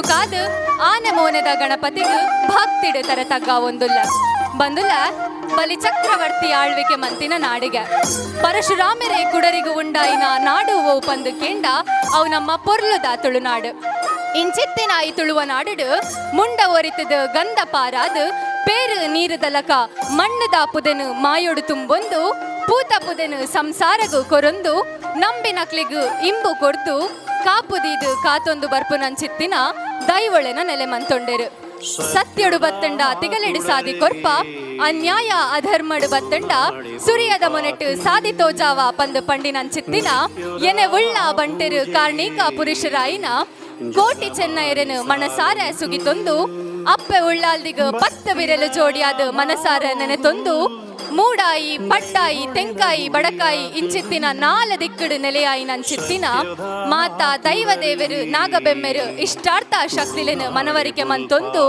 ಸುರುಕಾದ್ ಆನೆ ಮೋನೆದ ಗಣಪತಿಗ್ ಭಕ್ತಿಡ್ ತರ ತಗ್ಗಾವೊಂದುಲ್ಲ. ಬಂದುಲ ಬಲಿ ಚಕ್ರವರ್ತಿ ಆಳ್ವಿಕೆ ಮಂತಿನ ನಾಡಿಗೆ ಪರಶುರಾಮರೇ ಕುಡರಿಗು ಉಂಡಾಯಿನ ನಾಡು ಓ ಪಂದು ಕೇಂಡ ಅವು ನಮ್ಮ ಪೊರ್ಲುದ ತುಳುನಾಡು. ಇಂಚಿತ್ತಿನ ಈ ತುಳುವ ನಾಡುಡು ಮುಂಡ ಒರಿತದ ಗಂಧ ಪಾರಾದು ಪೇರು ನೀರುದಲಕ ಮಣ್ಣುದ ಪುದೆನು ಮಾಯೊಡು ತುಂಬೊಂದು ಪೂತ ಪುದೆನು ಸಂಸಾರಗು ಕೊರೊಂದು ನಂಬಿನಕ್ಲಿಗು ಇಂಬು ಕೊರ್ದು ಕಾಪುದೀದು ಕಾತೊಂದು ಬರ್ಪುನಂಚಿತ್ತಿನ ದೈವೊಳೆನ ನೆಲೆ ಮಂತೊಂಡೆರು. ಸತ್ಯಡು ಬತ್ತಂಡ ತಿಗಲೆಡು ಸಾದಿ ಕೊರ್ಪ, ಅನ್ಯಾಯ ಅಧರ್ಮಡು ಬತ್ತಂಡ ಸುರಿಯದ ಮೊನೆಟ್ಟು ಸಾದಿ ತೋಜಾವ ಪಂದು ಪಂಡಿನಂಚಿತ್ತಿನ ಎನೆ ಉಳ್ಳ ಬಂಟೆರು ಕಾರ್ಣಿಕ ಪುರುಷರಾಯಿನ ಕೋಟಿ ಚೆನ್ನಯರನು ಮನಸಾರ ಸುಗಿತೊಂದು ಅಪ್ಪೆ ಉಳ್ಳಾಲ್ದಿಗ ಪತ್ತು ಬಿರಲು ಜೋಡಿಯಾದ ಮನಸಾರ ನೆನೆತೊಂದು ಮೂಡಾಯಿ ಪಟ್ಟಾಯಿ ತೆಂಕಾಯಿ ಬಡಕಾಯಿ ಇಂಚಿತ್ತಿನ ನಾಲ ದಿಕ್ಕಡು ನೆಲೆಯಾಯಿ ನಂಚಿತ್ತಿನ ಮಾತಾ ದೈವ ದೇವರು ನಾಗಬೆಮ್ಮೆರು ಇಷ್ಟಾರ್ಥ ಶಕ್ತಿಲೆನು ಮನವರಿಕೆ ಮಂತೊಂದು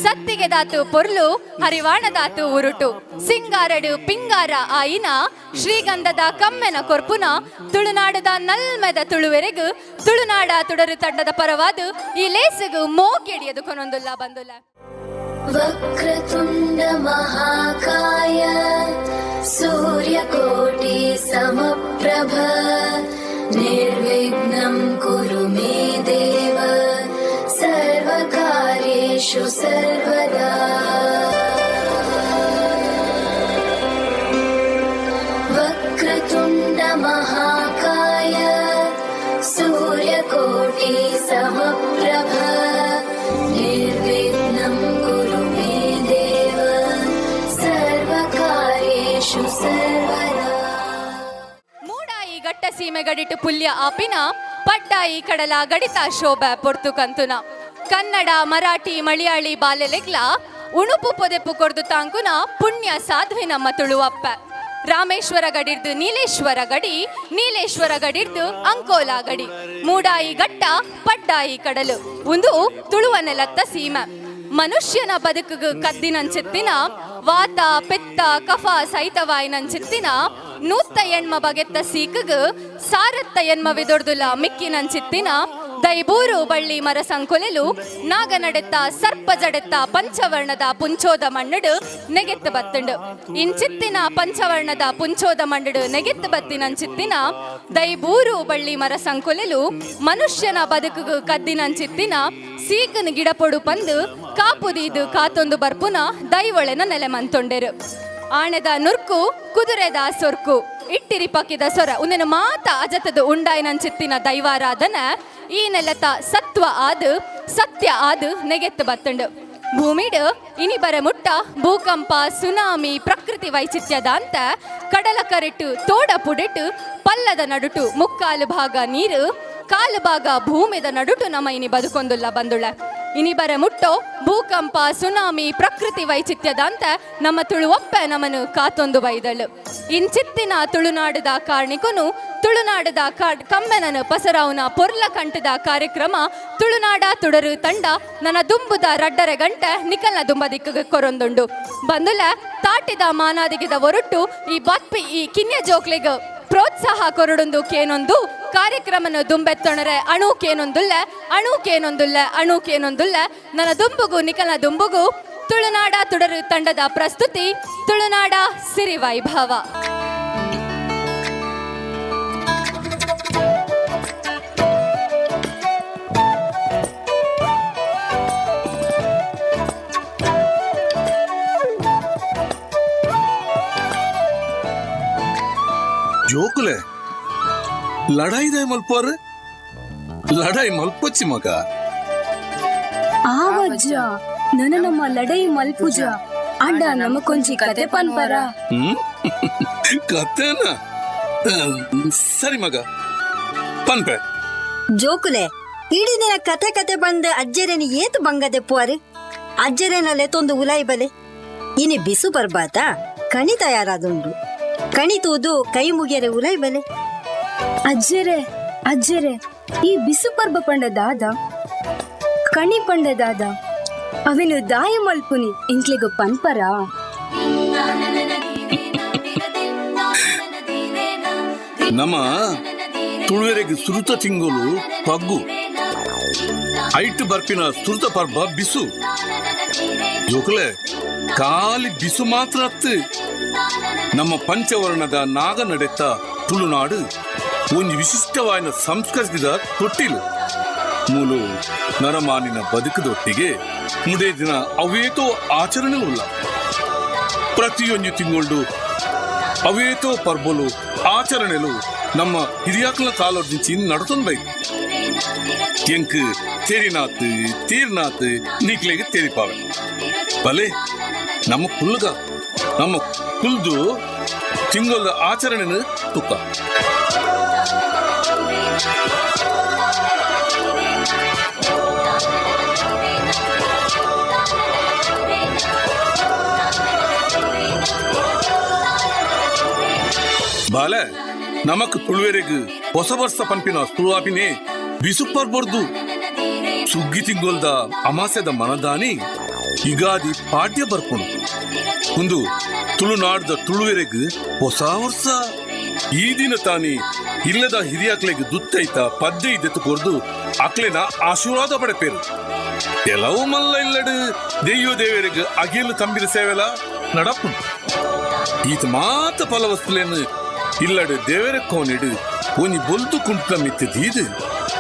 ಸತ್ತಿಗೆ ದಾತು ಪೊರ್ಲು ಹರಿವಾಣದಾತು ಉರುಟು ಸಿಂಗಾರಡು ಪಿಂಗಾರ ಆಯಿನ ಶ್ರೀಗಂಧದ ಕಮ್ಮೆನ ಕೊರ್ಪುನ ತುಳುನಾಡದ ನಲ್ಮೆದ ತುಳುವೆರೆಗು ತುಳುನಾಡ ತುಡರು ತಂಡದ ಪರವಾದ ಈ ಲೇಸುಗು ಮೋಕೆಡಿಯದು ಕೊನೊಂದುಲ್ಲ ಬಂದುಲ್ಲ. वक्रतुण्ड महाकाय सूर्यकोटि समप्रभ निर्विघ्नं कुरु मे देव सर्वकार्येषु सर्वदा। वक्रतुण्ड महाकाय सूर्यकोटि समप्रभ निर्विघ्नं कुरु मे देव सर्वकार्येषु सर्वदा। ಮೂಡಾಯಿ ಗಟ್ಟ ಸೀಮೆ ಗಡಿಟು ಪುಲ್ಯ ಆಪಿನ ಪಡ್ಡಾಯಿ ಕಡಲ ಗಡಿತ ಶೋಭೆ ಪೊರ್ತು ಕಂತುನ ಕನ್ನಡ ಮರಾಠಿ ಮಲಯಾಳಿ ಬಾಲೆಲೆಗ್ಲ ಉಣುಪು ಪೊದೆಪು ಕೊರ್ದು ತಾಂಕುನ ಪುಣ್ಯ ಸಾಧ್ವಿ ನಮ್ಮ ತುಳುವಪ್ಪ. ರಾಮೇಶ್ವರ ಗಡಿರ್ದು ನೀಲೇಶ್ವರ ಗಡಿ, ನೀಲೇಶ್ವರ ಗಡಿರ್ದು ಅಂಕೋಲ ಗಡಿ, ಮೂಡಾಯಿ ಗಟ್ಟ ಪಡ್ಡಾಯಿ ಕಡಲು ಒಂದು ತುಳುವ ನೆಲತ್ತ ಸೀಮೆ. ಮನುಷ್ಯನ ಬದುಕುಗು ಕದ್ದಿನಂಚಿತ್ತಿನ ವಾತ ಪೆತ್ತ ಕಫ ಸಹಿತವಾಯಿನಂಚಿತ್ತಿನ ನೂತ್ತ ಎಣ್ಮ ಬಗೆತ್ತ ಸೀಕಗು ಸಾರತ್ತ ಎನ್ಮ ವಿದೊಡ್ದುಲ ಮಿಕ್ಕಿನಂಚಿತ್ತಿನ ದೈಬೂರು ಬಳ್ಳಿ ಮರ ಸಂಕೊಲೆಲು ನಾಗನಡೆತ್ತ ಸರ್ಪ ಜಡೆತ್ತ ಪಂಚವರ್ಣದ ಪುಂಚೋದ ಮಣ್ಣಡು ನೆಗೆತ್ತು ಬತ್ತುಂಡು. ಇಂಚಿತ್ತಿನ ಪಂಚವರ್ಣದ ಪುಂಚೋದ ಮಣ್ಣಡು ನೆಗೆತ್ತು ಬತ್ತಿನಂಚಿತ್ತಿನ ದೈಬೂರು ಬಳ್ಳಿ ಮರ ಸಂಕೊಲೆಲು ಮನುಷ್ಯನ ಬದುಕುಗು ಕದ್ದಿನಂಚಿತ್ತಿನ ಸೀಕನ ಗಿಡಪೊಡು ಪಂದು ಕಾಪುದೀದು ಕಾತೊಂದು ಬರ್ಪುನ ದೈವೊಳೆನ ನೆಲೆ ಮಂತೊಂಡೆರು. ಆಣೆದ ನುರ್ಕು ಕುದುರೆದ ಸೊರ್ಕು ಇಟ್ಟಿರಿ ಪಕ್ಕಿದ ಸೊರ ಉಂದೆನ ಮಾತ ಅಜತದ ಉಂಡಾಯಿನಂಚಿತ್ತಿನ ದೈವಾರಾಧನ ಈ ನೆಲತ ಸತ್ವ ಆದು ಸತ್ಯ ಆದು ನೆಗೆತ್ತು ಬತ್ತುಂಡು. ಭೂಮಿಡು ಇನಿ ಬರ ಮುಟ್ಟ ಭೂಕಂಪ ಸುನಾಮಿ ಪ್ರಕೃತಿ ವೈಚಿತ್ಯದಾಂತ ಕಡಲ ಕರೆಟ್ಟು ತೋಡ ಪುಡಿಟ್ಟು ಪಲ್ಲದ ನಡುಟು ಮುಕ್ಕಾಲು ಭಾಗ ನೀರು ಕಾಲು ಭಾಗ ಭೂಮಿದ ನಡುಟು ನಮ್ಮ ಇನಿ ಬದುಕೊಂದುಲ್ಲ ಬಂದುಳ. ಇನಿ ಬರ ಮುಟ್ಟೋ ಭೂಕಂಪ ಸುನಾಮಿ ಪ್ರಕೃತಿ ವೈಚಿತ್ಯದಂತ ನಮ್ಮ ತುಳುವೊಪ್ಪೆ ನಮನು ಕಾತೊಂದು ಬೈದಳು. ಇಂಚಿತ್ತಿನ ತುಳುನಾಡದ ಕಾರ್ಣಿಕನು ತುಳುನಾಡದ ಕಮ್ಮೆನನು ಪಸರಾವುನ ಪೊರ್ಲ ಕಂಠದ ಕಾರ್ಯಕ್ರಮ ತುಳುನಾಡ ತುಡರು ತಂಡ ನನ್ನ ದುಂಬುದ ರಡ್ಡರೆ ಗಂಟೆ ನಿಕಲ್ನ ದುಂಬ ದಿಕ್ಕ ಕೊರೊಂದುಂಡು. ಬಂದುಲ ತಾಟಿದ ಮಾನಾದಿಗಿದ ಒರಟು ಈ ಬತ್ಪಿ ಈ ಕಿನ್ಯ ಜೋಕ್ಲಿಗ್ ಪ್ರೋತ್ಸಾಹ ಕೊರಡೊಂದು ಕೇನೊಂದು ಕಾರ್ಯಕ್ರಮನ ದುಂಬೆತ್ತೊಣರೆ ಅಣು ಕೇನೊಂದುಲ್ಲ ಅಣು ಕೇನೊಂದುಲ್ಲ ಅಣು ಕೇನೊಂದುಲ್ಲ. ನನ್ನ ದುಂಬುಗು ನಿಕಲ ದುಂಬುಗು ತುಳುನಾಡ ತುಡರು ತಂಡದ ಪ್ರಸ್ತುತಿ ತುಳುನಾಡ ಸಿರಿ ವೈಭವ. ಜೋಕುಲೆ ಲಡಾಯಿದ ಮಲ್ಪೋರ್ ಲಡಾಯಿ ಮಲ್ಪೊಚ್ಚಿ ಮಗ. ಆವಜ್ಜ ನನ ನಮ್ಮ ಲಡೈ ಮಲ್ಪುಜ ಅಂಡ ನಮಕೊಂಜಿ ಕತೆ ಪನ್ಪರ. ಹ್ಮ್ ಕತೆನ ಸರಿ ಮಗ ಪನ್ಪೆ. ಜೋಕುಲೆ ಇಡೀ ದಿನ ಕತೆ ಕತೆ ಬಂದ ಅಜ್ಜರೇನ ಏತು ಬಂಗದೆ ಪುವಾರು ಅಜ್ಜರೇನ ಲೆತೊಂದು ಉಲಾಯಿ ಬಲೆ ಇನಿ ಬಿಸು ಬರ್ಬಾತ ಕಣಿ ತಯಾರಾದುಂಡು ಕಣಿ ತೂದು ಕೈ ಮುಗಿಯರೆ ಉಲಾಯಿ ಬಲೆ. ಅಜ್ಜರೆ ಅಜ್ಜರೆ ಈ ಬಿಸು ಪರ್ಬ ಪಂಡ ದಾದ ಕಣಿ ಪಂಡ ದಾದ ಅವೆನು ದಾಯ ಮಲ್ಪುನಿ ಎಂಕ್ಲೆಗ್ ಪನ್ಪರ. ನಮ್ಮ ತುಳುವೆರೆಗ್ ಸುರುತ ತಿಂಗಳು ಪಗ್ಗು. ಐಟ್ ಬರ್ಪಿನ ಸುರ್ತ ಪರ್ಬ ಬಿಸು. ಜೋಕುಲೆ ಕಾಲಿ ಬಿಸು ಮಾತ್ರ ಅತ್ತು. ನಮ್ಮ ಪಂಚವರ್ಣದ ನಾಗ ನಡೆತ್ತ ತುಳುನಾಡು ಒಂಜಿ ವಿಶಿಷ್ಟವಾದ ಸಂಸ್ಕೃತಿದ ತೊಟ್ಟಿಲು. ಮೂಲು ನರಮಾನಿನ ಬದುಕದೊಟ್ಟಿಗೆ ಮುಡೇ ದಿನ ಅವೇತೋ ಆಚರಣೆ ಉಲ್ಲ. ಪ್ರತಿಯೊಂದು ತಿಂಗಳು ಅವೇತೋ ಪರ್ಬಲು ಆಚರಣೆಲು ನಮ್ಮ ಹಿರಿಯಾಕ್ಲ ಕಾಲೊಡ್ದಿಂಚಿ ನಡತೊಂದೈತು. ಎಂಕ್ ತೇರಿನಾತ್ ತೀರ್ನಾತ್ ನೀಕ್ಲೆಗ್ ತೇರಿಪಾವೆ ಬಲೆ ನಮ್ಮ ಕುಲ್ಲುಗ ನಮ್ಮ ಕುಲ್ದು ತಿಂಗಳ ಆಚರಣೆನ ತುಕ್ಕ. ಬಾಲೆ ನಮಕ್ ತುಳುವೆರೆಗ್ ಹೊಸ ವರ್ಷ ಪನ್ಪಿನ ತುಳುವಾಪಿನೇ ಬಿಸು ಪರ್ಬೊರ್ದು. ಸುಗ್ಗಿ ತಿಂಗೊಲ್ದ ಅಮಾಸೆದ ಮನದಾನಿ ಯುಗಾದಿ ಪಾಡ್ಯ ಬರ್ಪುಂಡು. ಒಂದು ತುಳುನಾಡ್ದ ತುಳುವೆರೆಗ್ ಹೊಸ ವರ್ಷ. ಈ ದಿನ ತಾನಿ ಇಲ್ಲದ ಹಿರಿಯಾಕ್ಲೆಗ್ ದುತ್ತೈತ ಪದ್ದೆ ಇದೆತ್ತು ಕೊರ್ದು ಅಕ್ಲೆನ ಆಶೀರ್ವಾದ ಪಡೆಪೇರು. ಕೆಲವು ಮಲ್ಲ ಇಲ್ಲಡು ದೆಯ್ಯೋ ದೇವರಿಗೆ ಅಗಿಲು ತಂಬಿರ ಸೇವೆಲ ನಡಪುಂಡು. ಈತ ಮಾತ ಫಲವಸ್ತುಲೇನು ಇಲ್ಲಡು ದೇವರ ಕೋನಿಡು ಒಂಜಿ ಬೊಲ್ದು ಕುಂಟ ಮಿತ್ತ ದೀದು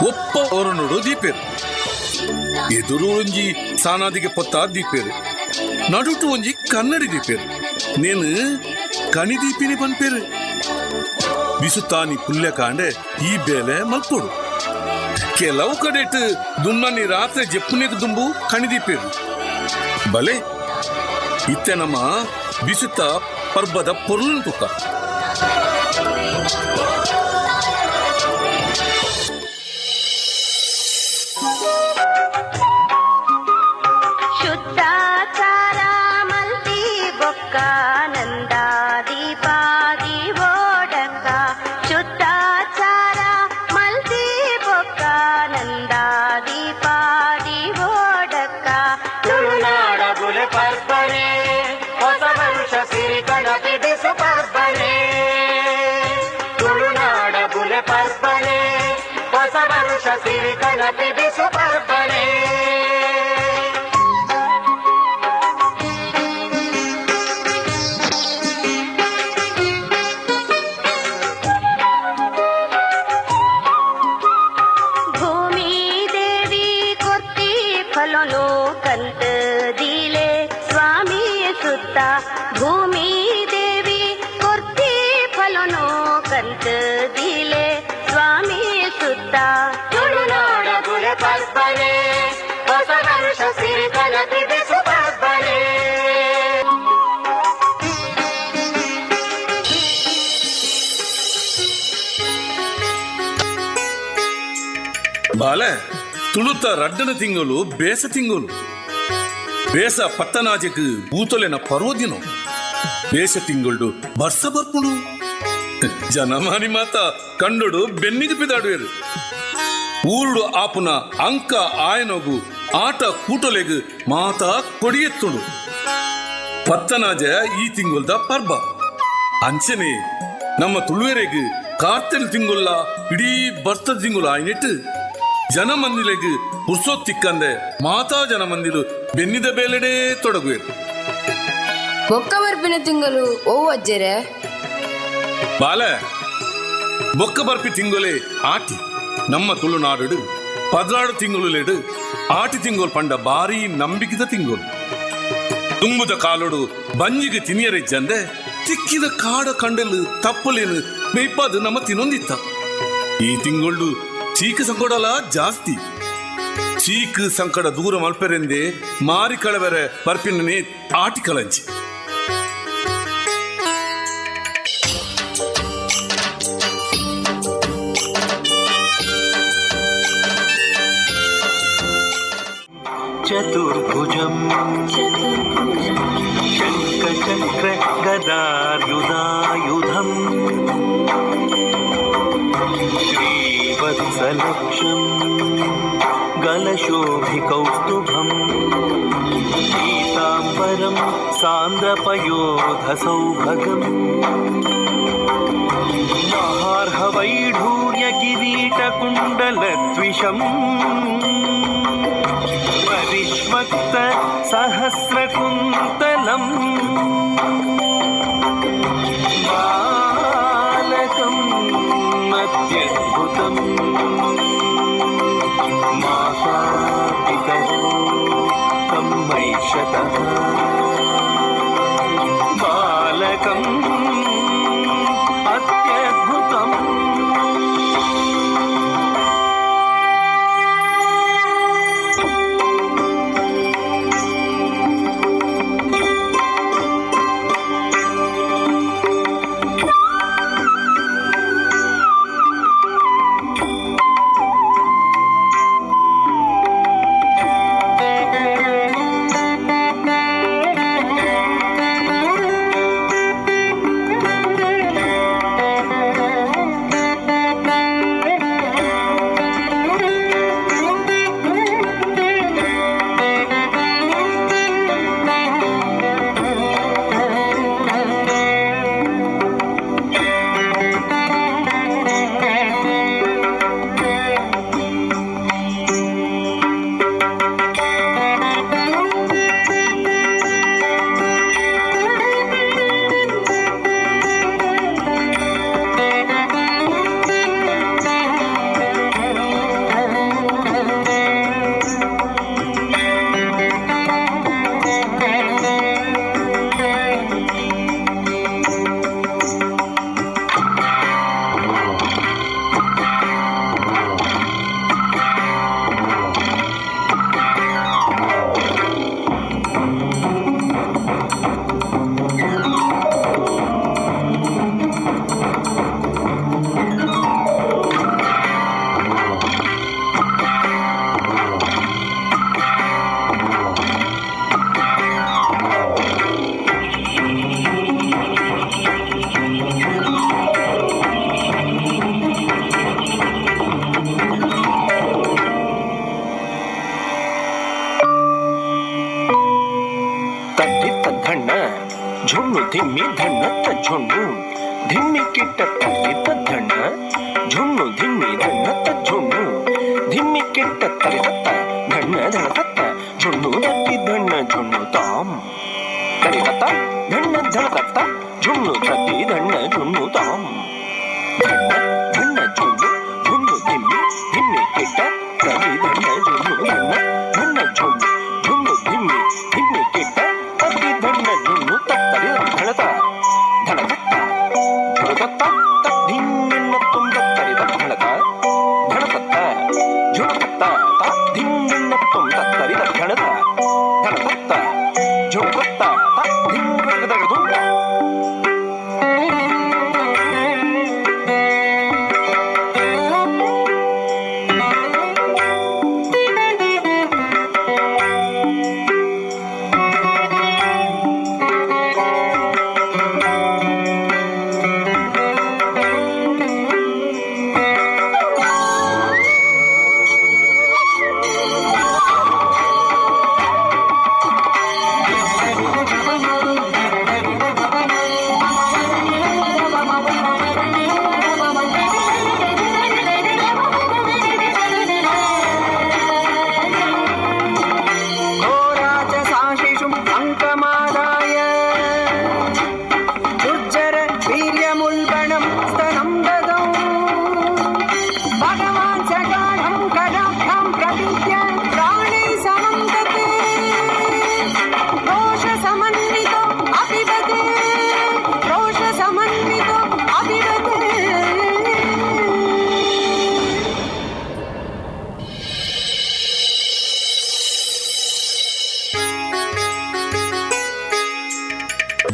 ಒಪ್ಪ ಒರನುಡು ದೀಪೇರು. ಎದುರು ಒಂಜಿ ಸಾನಾದಿಗೆ ಪೊತ್ತ ದೀಪೇರು, ನಡುಟು ಒಂಜಿ ಕನ್ನಡಿ ದೀಪೇರು, ನೇನು ಕಣಿ ದೀಪಿನಿ ಪನ್ಪೇರು. ಬಿಸುತ್ತಾನಿ ಪುಲ್ಯ ಕಾಂಡೆ ಈ ಬೇಲೆ ಮಲ್ಪೊಡು. ಕೆಲವು ಕಡೆಟ್ ದುಮ್ಮನಿ ರಾತ್ರಿ ಜಪ್ಪುನಿಗೆ ದುಂಬು ಕಣಿ ದೀಪೇರು. ಬಲೆ ಇತ್ತೆ ನಮ್ಮ ಬಿಸುತ್ತ ಪರ್ಬದ ಪೊರ್ಲನ್ ತುಕ್ಕ. ಶುದ್ಧಾಚಾರ ಮಲ್ತಿ ಬೊಕ್ಕ ನಂದಾದೀಪಾದಿ ಓಡಕ್ಕ. ಶುದ್ಧಾಚಾರ ಮಲ್ತಿ ಬೊಕ್ಕ ನಂದಾದೀಪಾದಿ ಓಡಕ್ಕ. ತುಳುನಾಡ ಬುಲೆ ಪರ್ಬನೆ, ಹೊಸ ವರುಷ ಸಿರಿ ಕಣತಿ ಬಿಸು ಪರ್ಬನೆ. ತುಳುನಾಡ ಬುಲೆ ಪರ್ಬನೆ, ಹೊಸ ವರುಷ ಸಿರಿ ಕಣತಿ ಬಿಸು ಪರ್ಬನೆ. ಭೂಮಿ ದೇವಿ ಕೊರ್ತಿ ಫಲನು ಕಂತ ದಿಲೆ ಸ್ವಾಮಿ ಸುತ್ತ. ಭೂಮಿ ದೇವಿ ಕೊರ್ತಿ ಫಲನು ಕಂತ ದಿಲೆ ಸ್ವಾಮಿ ಸುತ್ತ. ತುಳುನಾಡ ಬುಲೆ ಪರ್ಬನೆ, ಹೊಸ ವರುಷ ಸಿರಿ ಕಣತಿ ಬಿಸು ಪರ್ಬನೆ. ಬಾಲೆ ತುಳುತ ರಡ್ಡನ ತಿಂಗಳು ಬೇಸ ತಿಂಗಳು. ಬೇಸ ಪತ್ತನಾಜೆಗ್ ಬೂತೊಲೆನ ಪರ್ವದಿನೊ. ಬೇಸ ತಿಂಗಳು ಬರ್ಸ ಬರ್ಪುಡು. ಜನಮಾನಿ ಮಾತ ಕಂಡುಡು ಬೆನ್ನಿಗೆ ಪಿದಾಡುವೆರು. ಊರುಡು ಆಪುನ ಅಂಕ ಆಯನೊಗು ಆಟ ಕೂಟೊಲೆಗ್ ಮಾತ ಕೊಡಿಯೆತ್ತುಂಡು. ಪತ್ತನಾಜ ಈ ತಿಂಗೊಲ್ದ ಪರ್ಬ. ಅಂಚನೆ ನಮ್ಮ ತುಳುವೆರೆಗ್ ಕಾರ್ತೆಲ್ ತಿಂಗೊಲ್ಲ ಇಡೀ ಬರ್ತ ತಿಂಗಳು ಆಯ್ನಿಟ್ಟು ಜನಮಂದಿಲೆಗ್ ಪುರ್ಸೊತ್ ತಿಕ್ಕಂದೆ ಮಾತಾ ಜನಮಂದಿಲು ಬೆನ್ನಿದ ಬೇಲೆಡೇ ತೊಡಗುವೆರು. ಬೊಕ್ಕ ಬರ್ಪಿನ ತಿಂಗಳು ಓ ಅಜ್ಜೆರೆ. ಬಾಲೆ ಬೊಕ್ಕ ಬರ್ಪಿ ತಿಂಗೊಲೆ ಆಟಿ. ನಮ್ಮ ತುಳುನಾಡು 16 ತಿಂಗಳುಲೆಡು ಆಟಿ ತಿಂಗೊಲ್ ಪಂಡ ಬಾರಿ ನಂಬಿಕಿದ ತಿಂಗೊಲು. ತುಂಬುದ ಕಾಲೊಡು ಬಂಜಿಗೆ ತಿನಿಯರೆ ಜಂದೆ ತಿಕ್ಕಿದ ಕಾಡ ಕಂಡಲು ತಪ್ಪಲೇನು ಮೇಯ್ಪಾದು ನಮ್ಮ ತಿನ್ನೊಂದಿತ್ತ. ಈ ತಿಂಗೊಳ್ಳು ಚೀಕ ಸಂಕಡಲ ಜಾಸ್ತಿ. ಚೀಕ್ ಸಂಕಡ ದೂರ ಮಲ್ಪೆರೆಂದೆ ಮಾರಿ ಕಳವೆರೆ ಬರ್ಪಿನೇ ಆಟಿ ಕಳಂಚಿ. ಚತುರ್ಭುಜಂ ಶಂಖಚಕ್ರ ಗದಾರ್ಯುಧಾಯುಧಂ ಶ್ರೀವತ್ಸಲಕ್ಷಂ ಗಲಶೋಭಿಕೌಸ್ತುಭಂ ಪೀತಾಂಬರಂ ಸಾಂದ್ರಪಯೋಧಸೌಭಗಂ ಮಹಾರ್ಹವೈಢೂರ್ಯಕಿರೀಟಕುಂಡಲದ್ವಿಷಂ. ಅಶ್ವತ್ಥ ಸಹಸ್ರಕುಂತಲಂ ಬಾಲಕಂ ಅತ್ಯದ್ಭುತಂ ಮಾತಾ ಪಿತರೋ ತಮ್ಮೈಷತಃ ಬಾಲಕಂ ಅತ್ಯದ್ಭುತಂ. ತದ್ದಿತ್ತ ಧಣ್ಣ ಝುಣ್ಣು ಧಿಮ್ಮಿ ಧಣ್ಣ ಝುಣ್ಣು ಧಿಮ್ಮಿ ಕಿಟ್ಟ ತದ್ದಿತ್ತ ಧಣ್ಣ ಝುಣ್ಣು ಧಿಮ್ಮಿ ಧಣ್ಣ ಝುಣ್ಣು ಧಿಮ್ಮಿ ಕಿಟ್ಟ ತರಿತತ್ತ ಧಣ್ಣ ಧಣ ತತ್ತ ಝುಣ್ಣು ತಟ್ಟಿ ಧಣ್ಣ ಝುಣ್ಣು ತಾಂ ತರಿತತ್ತ ಧಣ್ಣ ಧಣ ತತ್ತ ಝುಣ್ಣು ತಟ್ಟಿ ಧಣ್ಣ ಝುಣ್ಣು ತಾಂ ಧಣ್ಣ ಧಣ್ಣ ಝುಣ್ಣು ಝುಣ್ಣು ಧಿಮ್ಮಿ ಧಿಮ್ಮಿ ಕಿಟ್ಟ ತರಿ ಧಣ್ಣ ಝುಣ್ಣು ಧಣ್ಣ ಧಣ್ಣ ಝುಣ್ಣು ಝುಣ್ಣು ಧಿಮ್ಮಿ ಧಿಮ್ಮಿ ಕಿಟ್ಟ ತತ್ತಿ ಧಣ್ಣ ಝುಣ್ಣು ತತ್ತರಿ ಧಣತ ಧಣ ತತ್ತ ಝುಣ ತತ್ತ ತದ್ಧಿಂಗಣ್ಣ ತುಂ ತತ್ತರಿ ಧಣತ ಧಣ ತತ್ತ ಝುಣ ತತ್ತ ತದ್ಧಿಂಗಣ್ಣ ತುಂ ತತ್ತರಿ ಧಣತ ಧಣ ತತ್ತ ಝುಣ ತತ್ತ ತದ್ಧಿಂಗಣ್ಣ ತುಂ. ಘೋರಾಚಸಾಶಿಷು ಅಂಕಮಾದಾಯ ದುರ್ಜರ ವೀರ್ಯಮುಲ್ಬಣಂ ಸ್ತನಂ ದದೌ ಭಗವಾನ್ ಸಗಾಢಂ ಕರಾಭ್ಯಾಂ ಪ್ರವಿದ್ಯ ಪ್ರಾಣೈ ಸಮಂ ತತ್ ದೋಷ ಸಮನ್ವಿತೋ ಅಪಿಬತೆ ದೋಷ ಸಮನ್ವಿತೋ ಅಪಿಬತೆ.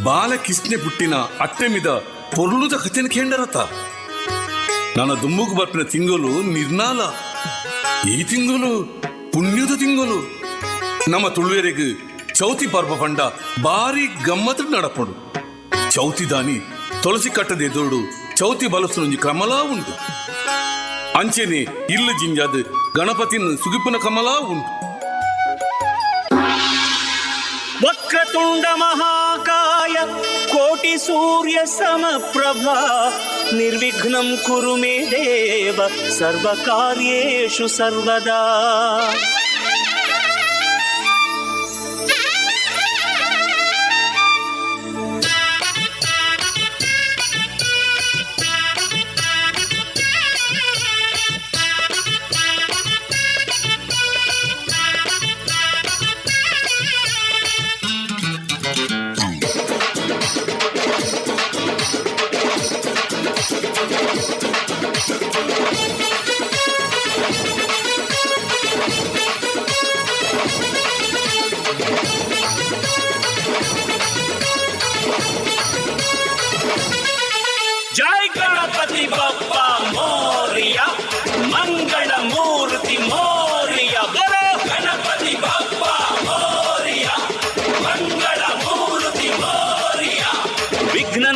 ಬಾಲಕೃಷ್ಣೆ ಪುಟ್ಟಿನ ಅಟ್ಟೆಮಿದ ಪೊರ್ಲುದ ಕಥೆನ ಕೇಂಡರತ ನನ್ನ ದುಮ್ಮುಗು ಬರ್ಪಿನ ತಿಂಗಳು ನಿರ್ನಾಲ. ಈ ತಿಂಗಳು ಪುಣ್ಯದ ತಿಂಗಳು. ನಮ್ಮ ತುಳುವೆರೆಗ್ ಚೌತಿ ಪರ್ವ ಪಂಡ ಬಾರಿ ಗಮ್ಮತ್ ನಡಪಡು. ಚೌತಿ ದಾನಿ ತುಳಸಿ ಕಟ್ಟದ ಎದುರುಡು ಚೌತಿ ಬಲಸುನೊಂಜಿ ಕ್ರಮಲಾ ಉಂಟು. ಅಂಚೆನೆ ಇಲ್ಲು ಜಿಂಜಾದ್ ಗಣಪತಿನ ಸುಗಿಪುನ ಕಮಲಾ ಉಂಟು. ವಕ್ರತುಂಡ ಮಹಾಕಾಯ ಕೋಟಿ ಸೂರ್ಯ ಸಮಪ್ರಭಾ ನಿರ್ವಿಘ್ನಂ ಕುರು ಮೇ ದೇವ ಸರ್ವಕಾರ್ಯೇಷು ಸರ್ವದಾ.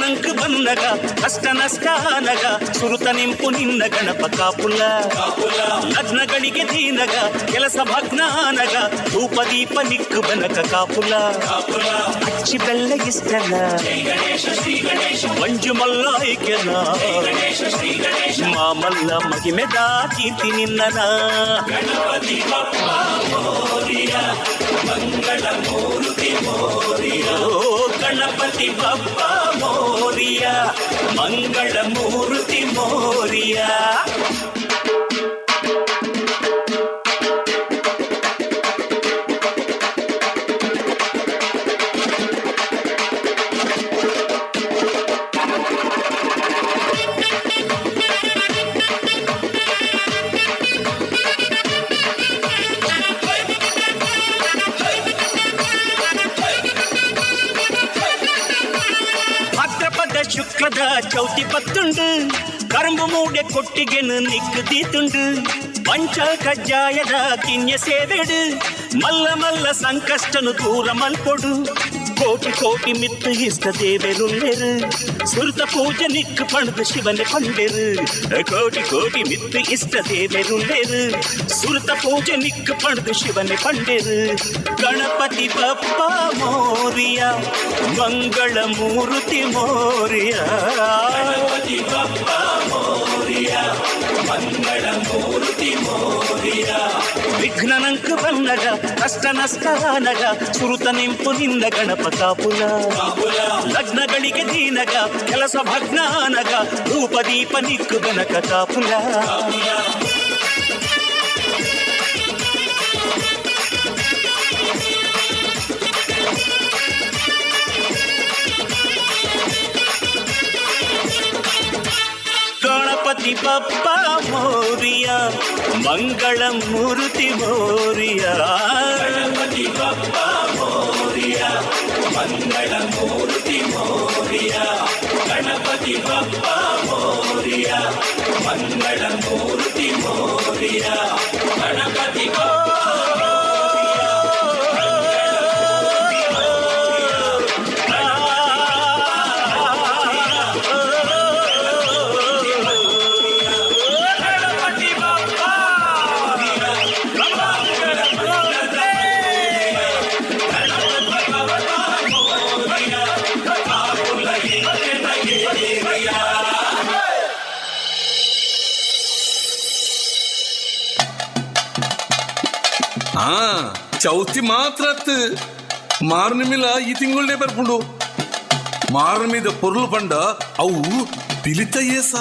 ವಿಘ್ನನಂಕ್ ಬಂದಗ ಕಷ್ಟ ನಷ್ಟ ಆನಗ ಸುರುತ ನಿಂಪು ನಿನ್ನ ಗಣಪ ಕಾಪುಲ. ಲಗ್ನಗಳಿಗೆ ದೀನಗ ಕೆಲಸ ಭಗ್ನಾನಗ ಧೂಪ ದೀಪ ನಿಕ್ಕು ಬನಕ ಕಾಪುಲ. ಅಚ್ಚಿ ಬೆಲ್ಲ ಇಷ್ಟನ ಮಂಜು ಮಲ್ಲಾಯ್ಕೆನ ಮಾಮಲ್ಲ ಮಹಿಮೆದ ಕೀರ್ತಿ ನಿನ್ನನ. ಗಣಪತಿ ಬಪ್ಪ ಮೋರಿಯ ಮಂಗಳ ಮೂರ್ತಿ ಮೋರಿಯ. ಗಣಪತಿ ಬಪ್ಪ ಮೋರಿಯ ಮಂಗಳ ಮೂರ್ತಿ ಮೋರಿಯ. ಭಾದ್ರಪದ ಶುಕ್ಲದ ಚೌತಿ ಪತ್ತುಂಡು ಕರಂಬು ಮೂಡೆ ಕೊಟ್ಟಿಗೆನು ನಿಕ್ಕು ದೀತುಂಡು ಪಂಚ ಕಜ್ಜಾಯದ ಕಿನ್ಯ ಸೇವೆಡು ಮಲ್ಲ ಮಲ್ಲ ಸಂಕಷ್ಟನು ದೂರ ಮಲ್ಪೊಡು ಕೋಟಿ ಕೋಟಿ ಮಿತ್ತು ಇಷ್ಟ ದೇವೆರುಲ್ಲೆರು ಸುರುತ ಪೂಜೆ ನಿಕ್ಕು ಪಣದು ಶಿವನೆ ಪಂಡೆರು. ಕೋಟಿ ಕೋಟಿ ಮಿತ್ತು ಇಷ್ಟ ದೇವೆರುಲ್ಲೆರು ಸುರುತ ಪೂಜೆ ನಿಕ್ಕು ಪಣದು ಶಿವನೆ ಪಂಡೆರು. ಗಣಪತಿ ಬಪ್ಪ ಮೋರಿಯ ಮಂಗಳ ಮೂರ್ತಿ ಮೋರಿಯ. ಗಣಪತಿ ಬಪ್ಪ ಮೋರಿಯ ಮಂಗಳ ಮೂರ್ತಿ ಮೋರಿಯ. ವಿಘ್ನನಂಕ್ ಬಂದಗ ಕಷ್ಟ ನಷ್ಟ ಆನಗ ಸುರುತ ನಿಂಪು ನಿನ್ನ ಗಣಪ ಕಾಪುಲ. ಲಗ್ನಗಳಿಗೆ ದೀನಗ ಕೆಲಸ ಭಗ್ನಾನಗ ಧೂಪ ದೀಪ ನಿಕ್ಕು ಬನಕ ಕಾಪುಲ. ಗಣಪತಿ ಬಪ್ಪ ಮೋರಿಯ ಮಂಗಳ ಮೂರ್ತಿ ಮೋರಿಯ. ಗಣಪತಿ ಬಪ್ಪ ಮೋರಿಯ ಮಂಗಳ ಮೂರ್ತಿ ಮೋರಿಯ. ಗಣಪತಿ ಬಪ್ಪ ಮೋರಿಯ ಮಂಗಳ ಮೂರ್ತಿ ಮೋರಿಯ. ಗಣಪತಿ ಬಪ್ಪ ಚೌತಿ ಮಾತ್ರ ಮಾರ್ನಿಮಿಲ ಈ ತಿಂಗಳೇ ಬರ್ಪುಂಡು. ಮಾರ್ನಿಮಿದ ಪೊರ್ಲು ಪಂಡ ಅವು ಪಿಲಿತ ಏಸ.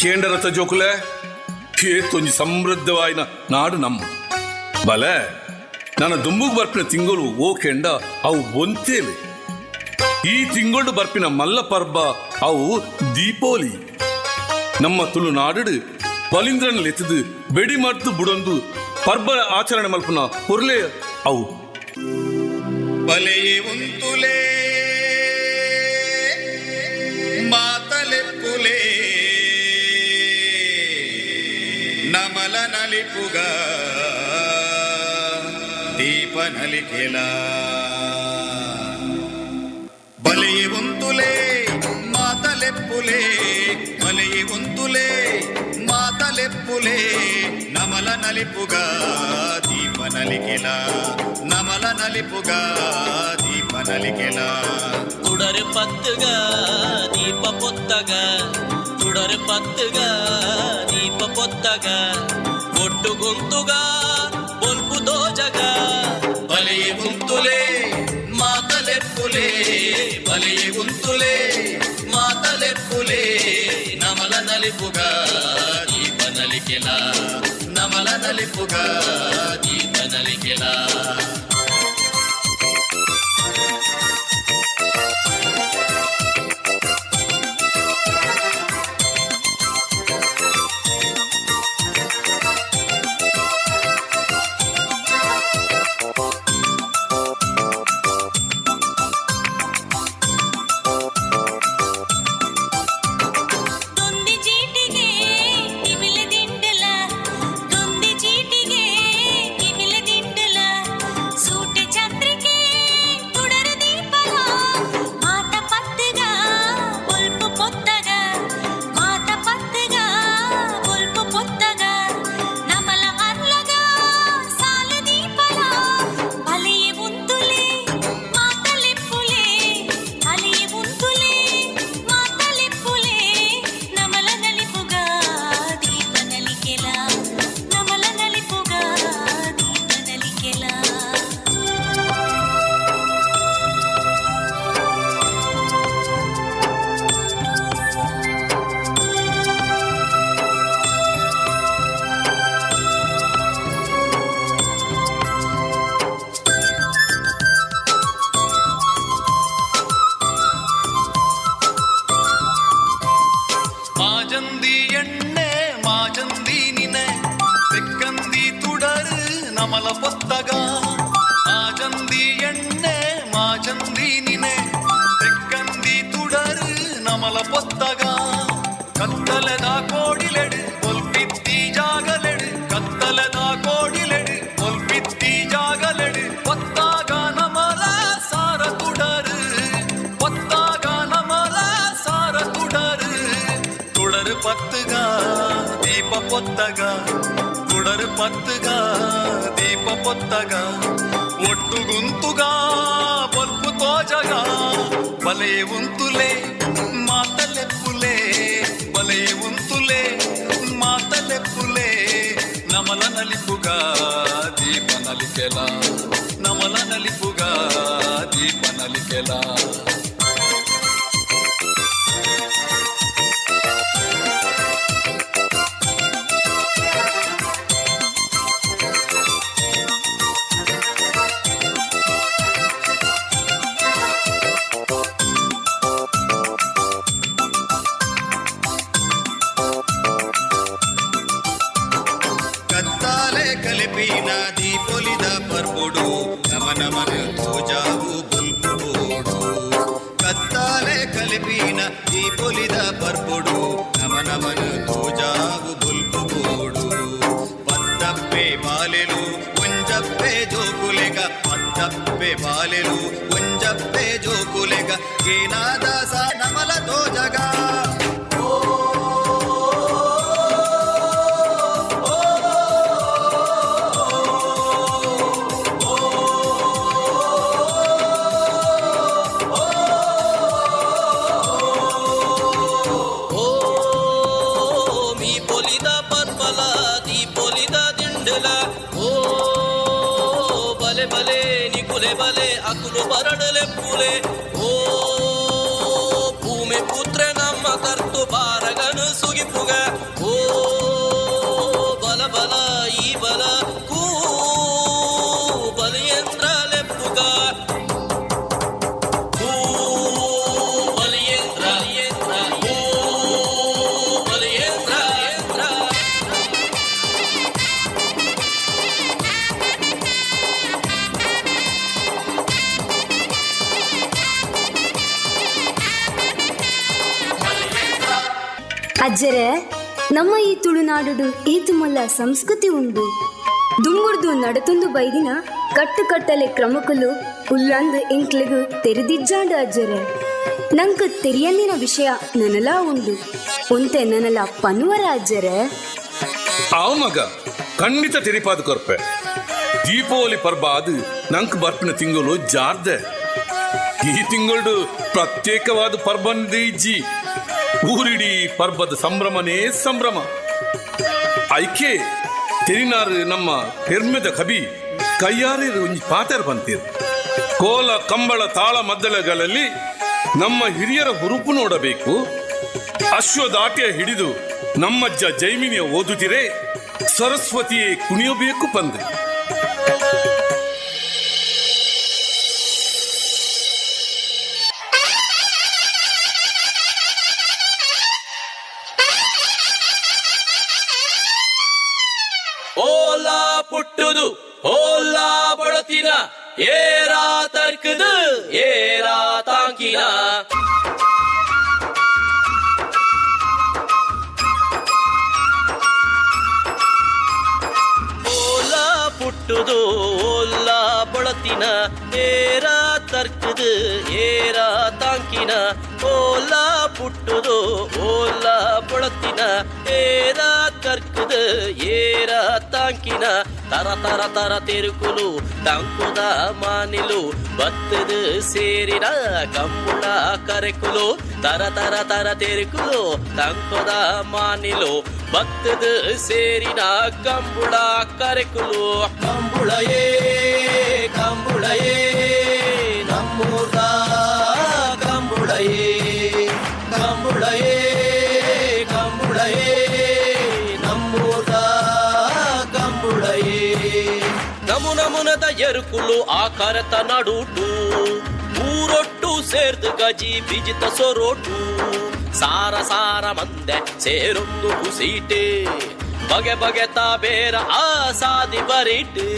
ಕೇಂದ್ರರಥ ಜೋಕುಲೆ ಏತೊಂಜಿ ಸಮೃದ್ಧವಾಯಿನ ನಾಡು ನಮ್ಮ ಬಲೆ ನನ್ನ ದುಂಬುಗ್ ಬರ್ಪಿನ ತಿಂಗಳು ಓ ಕೆಂಡ ಅವು ಬೊಂತೇವೆ. ಈ ತಿಂಗಳು ಬರ್ಪಿನ ಮಲ್ಲ ಪರ್ಬ ಅವು ದೀಪಾವಳಿ. ನಮ್ಮ ತುಳುನಾಡು ಬಲಿಂದ್ರನ ಲೆತ್ತದು ಬೆಡಿ ಮರ್ತು ಬುಡೊಂದು ಪರ್ಬ ಆಚರಣೆ ಮಲ್ಪುನ ಪೊರ್ಲೆ ಅವು. ಬಲೆಯೇ ಉಂತುಲೇ ಮಾತಲೆಪ್ಪುಲೇ ನಮಲ ನಲಿಪುಗ ದೀಪ ನಲಿಕೆಲ. ಬಲೆಯೇ ಉಂತುಲೇ ಮಾತಲೆಪ್ಪುಲೇ ಬಲೆಯೇ ಉಂತುಲೇ ಮಾತಲೆಪ್ಪುಲೇ ನಮಲ ನಲಿಪುಗ ದೀಪ ನಲಿಕೆಲ ನಮಲ ನಲಿಪುಗ ದೀಪ ನಲಿಕೆಲ. ತುಡರು ಪತ್ತುಗ ದೀಪ ಪೊತ್ತಗ ತುಡರು ಪತ್ತುಗ ದೀಪ ಪೊತ್ತಗ ಒಟ್ಟು ಗುಂತುಗ ಬೊಲ್ಪು ದೋಜಗ. ಬಲೆಯೇ ಉಂತುಲೇ ಮಾತಲೆಪ್ಪುಲೇ ಬಲೆಯೇ ಉಂತುಲೇ ಮಾತಲೆಪ್ಪುಲೇ ನಮಲ ನಲಿಪುಗ ದೀಪ ನಲಿಕೆಲ ನಮಲ ನಲಿಪುಗ ದೀಪ ನಲಿಕೆಲ. ದುಂದಿ ಚೀಟಿಗೆ ತಿಮಿಲೆ ದಿಂಡಲ ದುಂದಿ ಚೀಟಿಗೆ ತಿಮಿಲೆ ದಿಂಡಲ ಸೂಟೆ ಚಂದ್ರಿಕೆ ತುಡರು ದೀಪಲ ಮಾತ ಪತ್ತುಗ ಬೊಲ್ಪು ಪೊತ್ತಗ ಮಾತ ಪತ್ತುಗ ಬೊಲ್ಪು ಪೊತ್ತಗ ನಮಲ ಅರ್ಲಗ ಸಾಲ ದೀಪಲ ಬಲೆಯೇ ಉಂತುಲೆ ಮಾತಲೆಪ್ಪುಲೆ ಬಲೆಯೇ ಉಂತುಲೆ ಮಾತಲೆಪ್ಪುಲೆ ನಮಲ ನಲಿಪುಗ ದೀಪ ನಲಿಕೆಲ ನಮಲ ನಲಿಪುಗ ದೀಪ ನಲಿಕೆಲ. ಮಾಜಂದಿ ಎಣ್ಣೆ ಮಾಜಂದಿ ನಿನೆ ತೆಕ್ಕಂದಿ ತುಡರು ನಮಲ ಪೊತ್ತಗ. ಮಾಜಂದಿ ಎಣ್ಣೆ ಮಾಜಂದಿ ನಿನೆ ತೆಕ್ಕಂದಿ ತುಡರು ನಮಲ ಪೊತ್ತಗ. ಕತ್ತಲದ ಕೋಡಿಲೆಡು ಒಲ್ಪಿತ್ತಿ ಜಾಗಲೆಡು ಕತ್ತಲದ ಕೋಡಿಲೆಡು ಒಲ್ಪಿತ್ತಿ ಜಾಗಲೆಡು ಪೊತ್ತಾಗ ನಮಲ ಸಾರ ತುಡರು ಪೊತ್ತಾಗ ನಮಲ ಸಾರ ತುಡರು. ತುಡರು ಪತ್ತುಗ ದೀಪ ಪೊತ್ತಗ ತುಡರು ಪತ್ತುಗ ದೀಪ ಪೊತ್ತಗ ಒಟ್ಟು ಗುಂತುಗ ಬೊಲ್ಪು ತೋಜಗ. ಬಲೆ ಉಂತುಲೆ ಮಾತಲೆಪ್ಪುಲೆ ಬಲೆ ಉಂತುಲೆ ಮಾತಲೆಪ್ಪುಲೆ ನಮಲ ನಲಿಪುಗ ದೀಪ ನಲಿಕೆಲ ನಮಲ ನಲಿಪುಗ ದೀಪ ನಲಿಕೆಲ. ಕತ್ತಾಲೆ ಕಲಿಪಿನ ದೀಪೊಲಿದ ಪರ್ಬುಡು ನಮ ನಮನ ತೋಜಾವು ಬೊಲ್ಪು ಬೋಡು. ಕತ್ತಾಲೆ ಕಲಿಪಿನ ದೀಪೊಲಿದ ಪರ್ಬುಡು ನಮ ನಮನ ತೋಜಾವು ಬೊಲ್ಪು ಬೋಡು. ಪತ್ತಪ್ಪೆ ಬಾಲೆಲು ಒಂಜಪ್ಪೆ ಜೋಕುಲೆಗ ಪತ್ತಪ್ಪೆ ಬಾಲೆಲು ಒಂಜಪ್ಪೆ ಜೋಕುಲೆಗ ಏನಾದ ಸ ನಮಲ ತೋಜಗ. ಓ ಮೀ ಪೊಲಿದ ಪರ್ಬಲ ದೀಪೊಲಿದ ದಿಂಡಲ ಓ ಬಲೆ ಬಲೆ ನಿಕುಲೆ ಬಲೆ ಅಕುಲು ಬರಡಲೆ ಪುಲೆ ಓ ಭೂಮಿ ಪುತ್ರ ನಮ್ಮ ಕರ್ತು ಬಾರಗನು ಸುಗಿಪುಗ. ಅಜ್ಜರೇ, ನಮ್ಮ ಈ ತುಳುನಾಡು ಏತು ಮೊಲ್ಲ ಸಂಸ್ಕೃತಿ ಉಂಡು. ದುಂಬುರ್ದು ನಡತೊಂದು ಬೈದಿನ ಕಟ್ಟುಕಟ್ಟಲೆ ಕ್ರಮಕುಲು ಉಲ್ಲಂದು ಎಂಕ್ಲೆಗು ತೆರೆದಿಜ್ಜಾಂಡು ಅಜ್ಜರೇ. ನಂಕ್ ತೆರಿಯಂದಿನ ವಿಷಯ ನನಲಾ ಉಂಡು, ಒಂತೆ ನನಲ ಪನುವರ ಅಜ್ಜರೇ. ಆವ್ ಮಗ, ಖಂಡಿತ ತೆರಿಪಾದ ಕೊರ್ಪೆ. ದೀಪಾವಳಿ ಪರ್ಬ ಅದು ನಂಕ್ ಬರ್ಪಿನ ತಿಂಗಳು ಜಾರ್ದೆ. ಈ ತಿಂಗಳು ಪ್ರತ್ಯೇಕವಾದ ಪರ್ಬಂದೇ ಇಜ್ಜಿ, ಊರಿಡಿ ಪರ್ಬದ ಸಂಭ್ರಮನೇ ಸಂಭ್ರಮ. ಐಕೆ ತೆರಿನಾರು ನಮ್ಮ ಪೆರ್ಮೆದ ಕವಿ ಕೈಯಾರೇರು ಒಂಜಿ ಪಾತೆರ ಬಂತೀರು. ಕೋಲ ಕಂಬಳ ತಾಳ ಮದ್ದಳೆಗಳಲ್ಲಿ ನಮ್ಮ ಹಿರಿಯರ ಹುರುಪು ನೋಡಬೇಕು. ಅಶ್ವದಾಟಿಯ ಹಿಡಿದು ನಮ್ಮಜ್ಜ ಜೈಮಿನಿಯ ಓದುತ್ತಿರೆ ಸರಸ್ವತಿಯೇ ಕುಣಿಯಬೇಕು ಬಂದೆ. ಓಲಾ ಪುಟ್ಟುದು ಓಲಾ ಬಳತಿನ ಏರಾ ತರ್ಕದು ಏರಾ ತಾಂಕಿನ. ಓಲಾ ಪುಟ್ಟುದು ಓಲಾ ಬಳತಿನ ಏರಾ ತರ್ಕದು ಏರಾ ತಾಂಕಿನ. ಓಲಾ ಪುಟ್ಟುದು ಓಲಾ ಬಳತಿನ ಏರಾ ತರ್ಕದು ಏರಾ ತಾಂಕಿನ. ತರ ತರ ತರ ತೆರುಕುಲು ತಂಕುದ ಮಾನಿಲು ಬತ್ತದು ಸೇರಿನ ಕಂಬುಳ ಕರೆಕುಲು. ತರ ತರ ತರ ತೆರುಕುಲು ತಂಕುದ ಮಾನಿಲು ಬತ್ತದು ಸೇರಿನ ಕಂಬುಳ ಕರೆಕುಲು. ಕಂಬುಳಯೇ ಕಂಬುಳಯೇ ನಮ್ಮೂರ್ದ ಕಂಬುಳಯೇ ಕಂಬುಳಯೇ ಕಂಬುಳಯೇ ನಮ್ಮೂರ್ದ ಕಂಬುಳಯೇ. ನಮುನಮುನದ ಎರುಕುಲು ಆ ಕರತ ನಡುಟು ಊರೊಟ್ಟು ಸೇರ್ದು ಗಜಿ ಬಿಜಿತ ಸೊರೋಟು. ಸಾರ ಸಾರ ಮಂದೆ ಸೇರೊಂದು ಕುಸೀಟೆ ಬಗೆ ಬಗೆ ಬೇರ ಆ ಸಾದಿ ಬರಿಟೆ.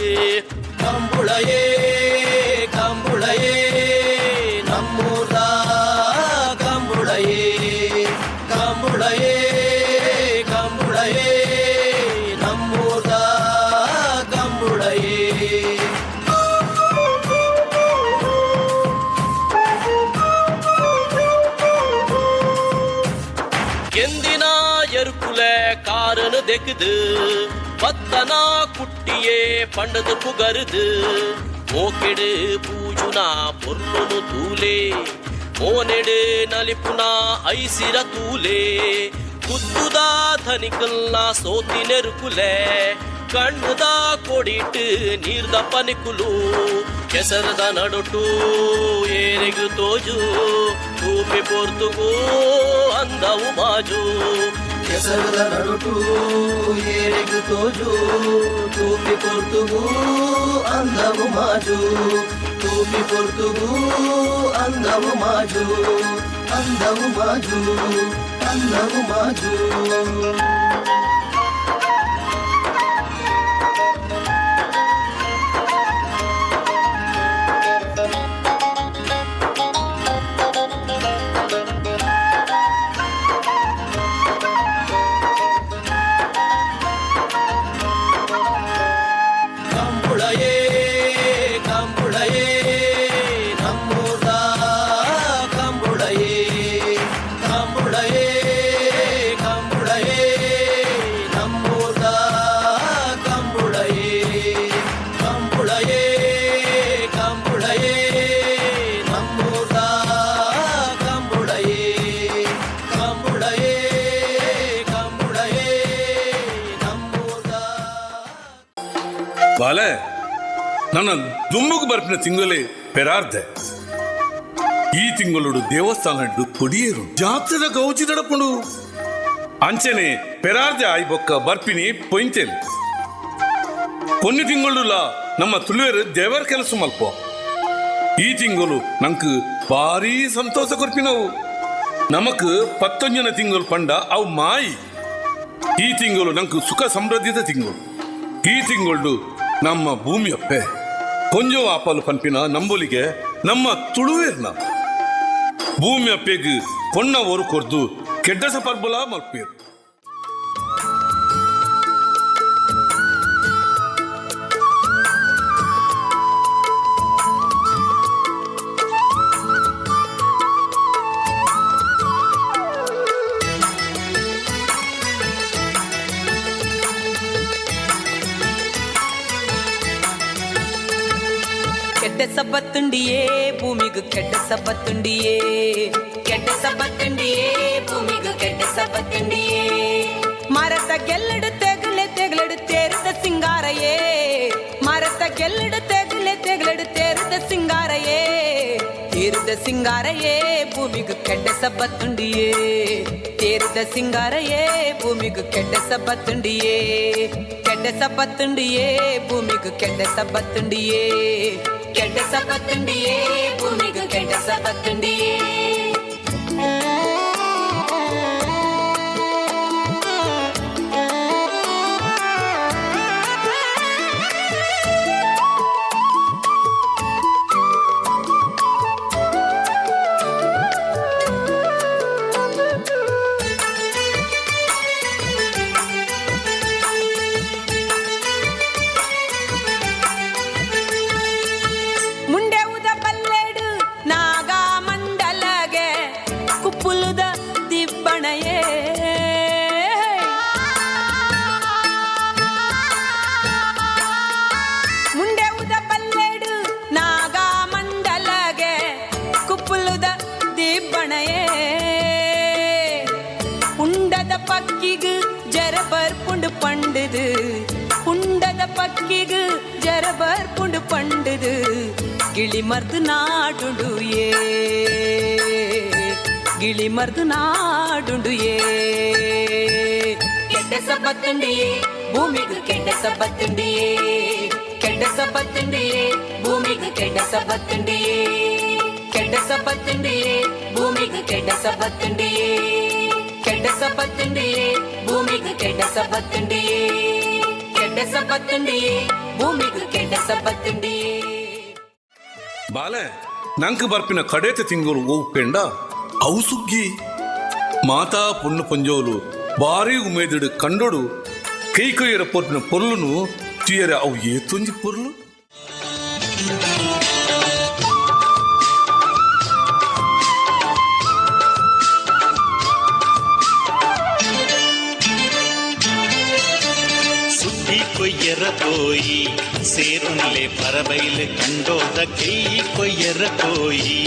ಕಂಬುಳಯೇ ಕಂಬುಳಯೇ ನಮ್ಮೂರ್ದ ಕಂಬುಳಯೇ ಕಂಬುಳಯೇ ಕಂಬುಳಯೇ ನಮ್ಮೂರ್ದ ಕಂಬುಳಯೇ. ಎಂದಿನ ಎರುಕುಲೆ ಕಾರನು ದೆக்குது பத்தனா குட்டியே பண்டது புகருது. மோக்கெடு பூஜுனா பொருளுను தூலே ಮೋನೆಡು ನಲಿಪುನ ಐಸಿರ ತೂಲೆ. ಕುತ್ತುದ ಧನಿಕಲ್ನ ಸೋತಿ ನೆರುಕುಲೆ ಕಣ್ಣುದ ಕೊಡಿಟ್ಟು ನೀರ್ದ ಪನಿಕುಲು. ಕೆಸರದ ನಡುಟು ಏರೆಗು ತೋಜು ತೂಪಿ ಪೊರ್ತುಗು ಅಂದವು ಮಾಜು. ಕೆಸರದ ನಡುಟು ಏರೆಗು ತೋಜು ತೂಪಿ ಪೊರ್ತುಗು ಅಂದವು ಮಾಜು. ತೂಪಿ ಪೊರ್ತುಗು ಅಂದವು ಮಾಜು ಅಂದವು ಮಾಜು ಅಂದವು ಮಾಜು. ಕಂಬುಳಯೇ ಕಂಬುಳಯೇ ನಮ್ಮೂರ್ದ ಕಂಬುಳಯೇ ಕಂಬುಳಯೇ ಕಂಬುಳಯೇ ನಮ್ಮೂರ್ದ ಕಂಬುಳಯೇ ಕಂಬುಳಯೇ ಕಂಬುಳಯೇ ನಮ್ಮೂರ್ದ ಕಂಬುಳಯೇ ಕಂಬುಳಯೇ ಕಂಬುಳಯೇ ನಮ್ಮೂರ್ದ. ಬಾಲೆ, ನನ್ನ ದುಮ್ಮುಗು ಬರ್ಪಿನ ತಿಂಗಳೇ ಪೆರಾರ್ದೆ. ಈ ತಿಂಗಳು ದೇವಸ್ಥಾನ ಕೊಡಿಯೇರು ಜಾತ್ರೆದ ಗೌಜಿ ನಡಪುಂಡು. ಅಂಚನೆ ಪೆರಾರ್ದೆ ಆಯಿ ಬೊಕ್ಕ ಬರ್ಪಿನಿ ಪೊಯಿಂತೇಲ್. ಕೊನ್ನಿ ತಿಂಗಳುಲ ನಮ್ಮ ತುಳುವೇರು ದೇವರ ಕೆಲಸ ಮಲ್ಪ. ಈ ತಿಂಗಳು ನಂಕ್ ಭಾರೀ ಸಂತೋಷ ಕೊರ್ಪಿನವು. ನಮಕ್ ಪತ್ತೊಂಜನ ತಿಂಗಳು ಪಂಡ ಅವು ಮಾಯಿ. ಈ ತಿಂಗಳು ನಂಕ್ ಸುಖ ಸಮೃದ್ಧಿದ ತಿಂಗಳು. ಈ ತಿಂಗಳು ನಮ್ಮ ಭೂಮಿಯಪ್ಪೆ ಕೊಂಜೋ ಆಪಲು ಪನ್ಪಿನ ನಂಬೊಲಿಗೆ ನಮ್ಮ ತುಳುವೇರ್ನ. ಭೂಮಿ ಅಪ್ಪೆಗ್ ಪೊಣ್ಣ ಒರು ಕೊರ್ದು ಕೆಡ್ಡಸ ಪರ್ಬಲ ಮಲ್ಪೇರು. ಕೆಡ್ಡ ಸಬ್ಬತ್ತುಂಡಿಯೇ ಭೂಮಿಗು ಕೆಡ್ಡ ಸಬ್ಬತ್ತುಂಡಿಯೇ, ಕೆಡ್ಡ ಸಬ್ಬತ್ತುಂಡಿಯೇ ಭೂಮಿಗು ಕೆಡ್ಡ ಸಬ್ಬತ್ತುಂಡಿಯೇ. ಮರತ ಗೆಲ್ಲಡು ತೆಗಲೆ ತೆಗಲಡು ತೇರದ ಸಿಂಗಾರಯೇ, ಮರತ ಗೆಲ್ಲಡು ತೆಗಲೆ ತೆಗಲಡು ತೇರದ ಸಿಂಗಾರಯೇ, ತೇರದ ಸಿಂಗಾರಯೇ ಭೂಮಿಗು ಕೆಡ್ಡ ಸಬ್ಬತ್ತುಂಡಿಯೇ, ತೇರದ ಸಿಂಗಾರಯೇ ಭೂಮಿಗು ಕೆಡ್ಡ ಸಬ್ಬತ್ತುಂಡಿಯೇ, ಕೆಡ್ಡ ಸಬ್ಬತ್ತುಂಡಿಯೇ ಭೂಮಿಗು ಕೆಡ್ಡ ಸಬ್ಬತ್ತುಂಡಿಯೇ, ಕೆಡ್ಡ ಸಬ್ಬತ್ತುಂಡಿಯೇ ಭೂಮಿಗು ಕೆಡ್ಡ ಸಬ್ಬತ್ತುಂಡಿಯೇ. ಮುಂಡೆವುದ ಪಲ್ಲೆಡು ನಾಗಮಂಡಲಗೆ ಕುಪ್ಪುಲುದ ದಿಬ್ಬಣಯೇ, ಮುಂಡೆವುದ ಪಲ್ಲೆಡು ನಾಗಮಂಡಲಗೆ ಕುಪ್ಪುಲುದ ದಿಬ್ಬಣಯೇ. ಉಂಡದ ಪಕ್ಕಿಗು ಜರಬರ್ ಪುಂಡು ಪಂಡುದು, ಉಂಡದ ಪಕ್ಕಿಗು ಜರಬರ್ ಪುಂಡು ಪಂಡುದು, ಗಿಳಿ ಮರ್ದು ನಾಡುಂಡು ಏ, ಗಿಳಿ ಮರ್ದು ನಾಡುಂಡು ಏ. ಕೆಡ್ಡ ಸಬ್ಬತ್ತುಂಡಿಯೇ ಭೂಮಿಗು ಕೆಡ್ಡ ಸಬ್ಬತ್ತುಂಡಿಯೇ, ಕೆಡ್ಡ ಸಬ್ಬತ್ತುಂಡಿಯೇ ಭೂಮಿಗು ಕೆಡ್ಡ ಸಬ್ಬತ್ತುಂಡಿಯೇ, ಕೆಡ್ಡ ಸಬ್ಬತ್ತುಂಡಿಯೇ ಭೂಮಿಗು ಕೆಡ್ಡ ಸಬ್ಬತ್ತುಂಡಿಯೇ, ಕೆಡ್ಡ ಸಬ್ಬತ್ತುಂಡಿಯೇ ಭೂಮಿಗು ಕೆಡ್ಡ ಸಬ್ಬತ್ತುಂಡಿಯೇ, ಕೆಡ್ಡ ಸಬ್ಬತ್ತುಂಡಿಯೇ ಭೂಮಿಗು ಕೆಡ್ಡ ಸಬ್ಬತ್ತುಂಡಿಯೇ. ಬಾಲೆ ನಂಕ್ ಬರ್ಪಿನ ಕಡೇತ ತಿಂಗಳು ಓಪೆಂಡ ಅವು ಸುಗ್ಗಿ ಮಾತಾ ಪೊಣ್ಣು ಪೊಂಜೋಲು ಬಾರಿ ಉಮೇದಿಡು ಕಂಡೊಡು ಕೈ ಕೈಯರ ಪೊರ್ಪಿನ ಪೊರ್ಲುನು ತುಯರ ಅವು ಏತೊಂಜಿ ಪೊರ್ಲು. ಸುದ್ದಿ ಕೊಯ್ಯರ ಪೋಯಿ ಸೇರುನ್ಲೆ ಪರಬೈಲು ಕಂಡೋದ ಕೈ ಕೊಯ್ಯರ ಪೋಯಿ,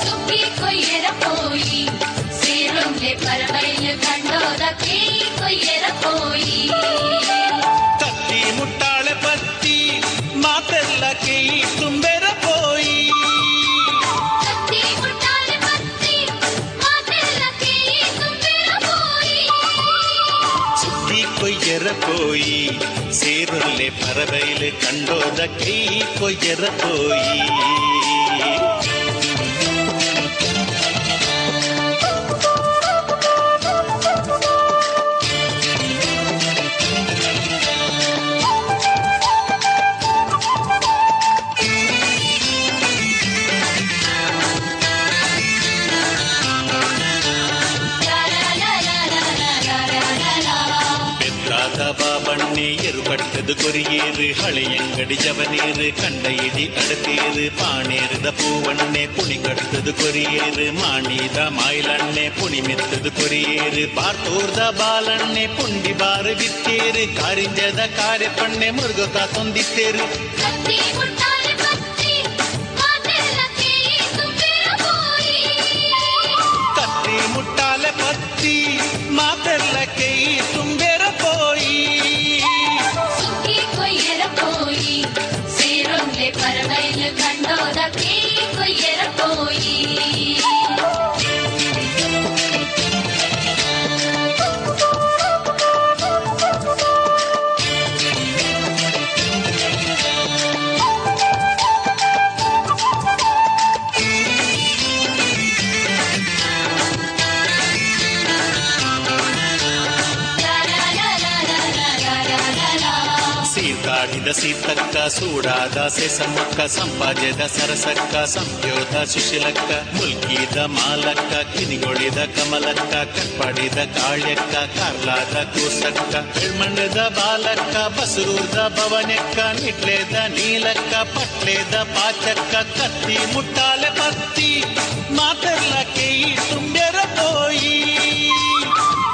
ಸುಗ್ಗಿ ಕೊಯ್ಯರ ಪೋಯಿ ಸೇರುನ್ಲೆ ಪರಬೈಲು ಕಂಡೋದ ಕೈ ಕೊಯ್ಯರ ಪೋಯಿ. ಕತ್ತಿ ಮುಟ್ಟಾಳೆ ಪತ್ತಿ ಮಾತೆಲ್ಲ ಕೈ ತುಂಬೆರ ಪೋಯಿ, ಕತ್ತಿ ಮುಟ್ಟಾಳೆ ಪತ್ತಿ ಮಾತೆಲ್ಲ ಕೈ ತುಂಬೆರ ಪೋಯಿ. ಸುದ್ದಿ ಕೊಯ್ಯರ ಪೋಯಿ ಸೇರುನ್ಲೆ ಪರಬೈಲು ಕಂಡೋದ ಕೈ ಕೊಯ್ಯರ ಪೋಯಿ. ಬೆದ್ದಾದ ಬಾಬಣ್ಣೆ ಎರುಪಟ್ಟದು ಕೊರಿಯೇರು ಹಳೆಯಂಗಡಿ ಜವನೇರು ಕಂಡ ಇಡಿ ಅಡತೇರು ಪಾಣೇರದ ಪೂವಣ್ಣೆ ಪುಣಿ ಕಟ್ಟದು ಕೊರಿಯೇರು ಮಾಣಿದ ಮಾಯಿಲಣ್ಣೆ ಪುಣಿ ಮೆತ್ತದು ಕೊರಿಯೇರು ಬಾರ್ತೂರ್ದ ಬಾಲಣ್ಣೆ ಪುಂಡಿ ಬಾರು ಬಿತ್ತೇರು ಕಾರಿಂಜದ ಕಾರ್ಯಪಣ್ಣೆ ಮುರುಗಕ ತೊಂದಿತ್ತೇರು. ಕತ್ತಿ ಮುಟ್ಟಾಳೆ ಪತ್ತಿ ಮಾತೆಲ್ಲ ಕೈ ತುಂಬೆರ ಪೋಯಿ, ಕತ್ತಿ ಮುಟ್ಟಾಲೆ ಪತ್ತಿ ಮಾತೆಲ್ಲ ಕೈ ತುಂಬೆರ ಪೋಯಿ. ಸುಗ್ಗಿ ಕೊಯ್ಯರ ಪೋಯಿ ಸೇರೊಂದೆ ಪರಬೈಲು ಕಂಡೋದ ಕೈ ಕೊಯ್ಯರ ಪೋಯಿ. ಿ. ಸೀತಕ್ಕ, ಸೂಡಾದ ಸೆಸಮಕ್ಕ, ಸಂಪಾಜೆದ ಸರಸಕ್ಕ, ಸಂಪ್ಯೋದ ಸುಶೀಲಕ್ಕ, ಮುಲ್ಕಿದ ಮಾಲಕ್ಕ, ಕಿನಿಗೊಳಿದ ಕಮಲಕ್ಕ, ಕಟ್ಪಾಡಿದ ಕಾಳ್ಯಕ್ಕ, ಕಾರ್ಲಾದ ಕೂಸಕ್ಕ, ಬೆಳ್ಮಣ್ಣದ ಬಾಲಕ್ಕ, ಬಸರೂರ್ದ ಭವನಕ್ಕ, ನಿಟ್ಲೇದ ನೀಲಕ್ಕ, ಪಟ್ಲೇದ ಪಾಚಕ್ಕ, ಕತ್ತಿ ಮುಟ್ಟಾಲೆ ಪತ್ತಿ ಮಾತೆರ್ಲ ಕೇಯಿ ತುಂಬೆರ ಪೋಯಿ.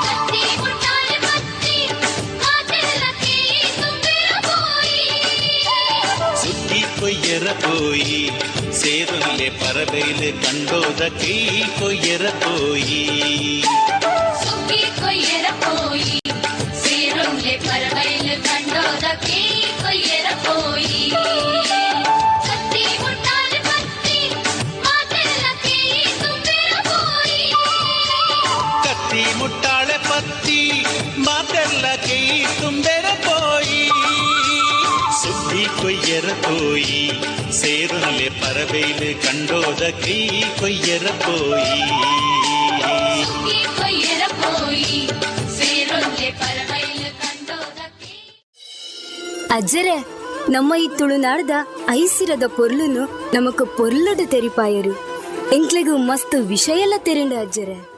ಕತ್ತಿ ಮುಟ್ಟಾಲೆ ಪತ್ತಿ ಮಾತೆಲ್ಲ ಕೇಯಿ ತುಂಬಿರ ಪೋಯಿ. ಸುದ್ದಿ ಕೊಯ್ಯರ ಪೋಯಿ ಸೇರುಲ್ಲೆ ಪರಬೈಲು ಕಂಡೋದ ಕೈ ಕೊಯ್ಯರ ಪೋಯಿ. ಸುಗ್ಗಿ ಕೊಯ್ಯರ ಪೋಯಿ ಸೇರೊಂಲೆ ಪರಬೈಲು ಕಂಡೋದ ಕೇಯಿ ಕೊಯ್ಯರ ಪೋಯಿ. ಕತ್ತಿ ಮುಟ್ಟಾಲೆ ಪತ್ತಿ ಮಾತೆಲ್ಲ ಕೇಯಿ ತುಂಬಿರ ಪೋಯಿ. ಕತ್ತಿ ಮುಟ್ಟಾಳೆ ಪತ್ತಿ ಮಾತೆಲ್ಲ ಕೈ ತುಂಬೆರ ಪೋಯಿ. ಸುದ್ದಿ ಕೊಯ್ಯರ ಪೋಯಿ ಸೇರುಲ್ಲೆ ಪರಬೈಲು ಕಂಡೋದ ಕೈ ಕೊಯ್ಯರ ಪೋಯಿ. ಸುಗ್ಗಿ ಕೊಯ್ಯರ ಪೋಯಿ ಸೇರೊಂಲೆ ಪರಬೈಲು ಕಂಡೋದ ಅಜ್ಜರೆ, ನಮ್ಮ ಈ ತುಳುನಾಡ್ದ ಐಸಿರದ ಪೊರ್ಲುನು ನಮಕ್ ಪೊರ್ಲುಡು ತೆರಿಪಾಯರು. ಎಂಕ್ಲೆಗು ಮಸ್ತ್ ವಿಷಯಲ ತೆರಿಂಡ ಅಜ್ಜರೆ.